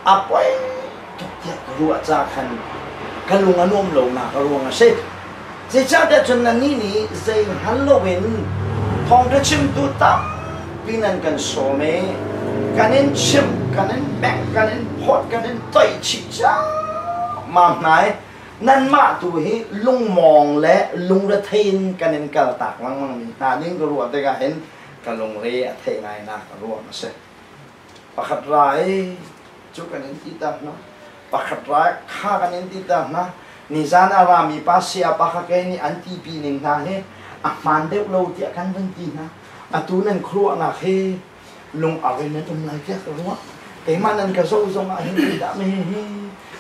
A poi tuk tiah ka ruah ca khan ka lung a nuam lonak a ruang a si. Zeicahtiah cun nannih nih zei hngal loin thawngṭha chimtu tampi nan kan sawm i kan in chimh, kan in bengh, kan in phawt, kan in toih chih ciammam hna i nanmah tu hi lungmawng le lungrethei in kan in kaltak lengmangmi hna ding ka ruah tikah hin ka lungre a theih ngainak a ruang a si. Pakhat ra i cu kan in ti ta hna. Pakhat ra kha kan in ti ta hna. Nizan a rami pa saya pa kha kei nih an tipi ning hna hi a hmaan deuh lo tiah kan van ti hna. Atu nan khuaruahnak hi lung ar in nan um lai tiah ka ruah. Keimah nan ka zoh zong ah hin zeidah ma hihi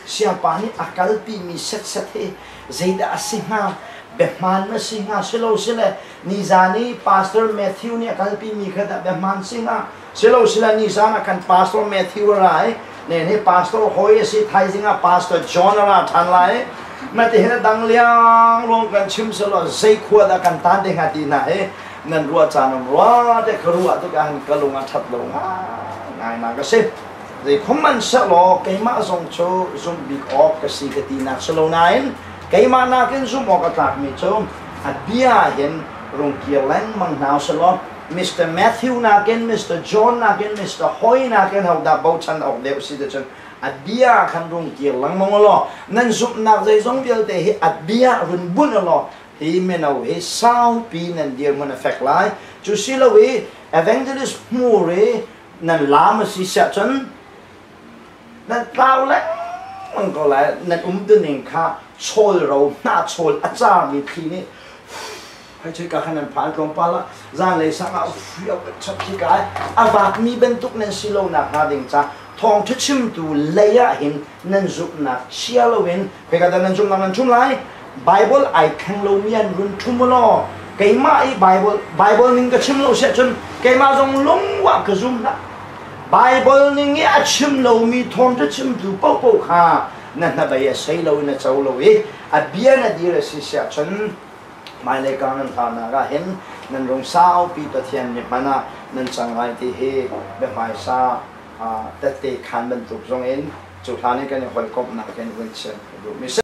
siapa nih a kalpimi setset hi zeidah a si hnga biahmaan ma si hnga silo sile nizan i Pastor Matthew nih a kalpimi kha dah biahmaan si hnga silo sile nizan ah kan Pastor Matthew a ra i nen hi pastor hawi a si thaizing ah Pastor John a ra ṭhan lai na ti hin a dang liang ruang kan chim selaw zei khua dah kan tan te hnga ti hna hi nan ruah caan um rua te ka ruah tikah hin ka lung a ṭhat lo ngai nak a si zei khom man selaw keimah zong cu zumh bik awk ka si ka ti nak si lo nain keimah nakin zumh awk a tlakmi cu a bia hin rung kir lengmang hna selaw Mr. Matthew nakin Mr. John nakin Mr. Hoi nakin hodah bochan awk deuh si cun a bia khan rung kir lengmang law nan zumhnak zeizong vialte hi a bia run bunh law hi mino hi saupi nan dirhmun a fek lai cu si lo i evangelist hmur i nan lam a si siah cun nan tlau lengmang ko lai nan umtuning kha chawl ro hnah chawl a carmi thli nih Hei choi ka khan nan phan tlawmpal ah zanlei sang ah fiau chap khi kai a vakmi bantuk nan si lo nak hnga ding ca thawngṭha chimtu lei ah hin nan zumhnak chia loin khoika dah nan zumhnak nan ṭhum lai Bible ai thleng lomi an run ṭhum law keimah i Bible Bible ning ka chim lo siah cun keimah zong lungwah ka zum hlah Bible ning i a chim lomi thawngṭha chimtu paohpaoh kha na hnabei a sei lo in a co lo i a bia na dir a si siah cun Hmailei kar nan hlanak ah hin nan rung saupi Pathian nih hman ah nan cang lai ti hi biahmaisa tette khan bantuk zong in cu hlan i kan i hawikomhnak in vun chim ka duhmi si.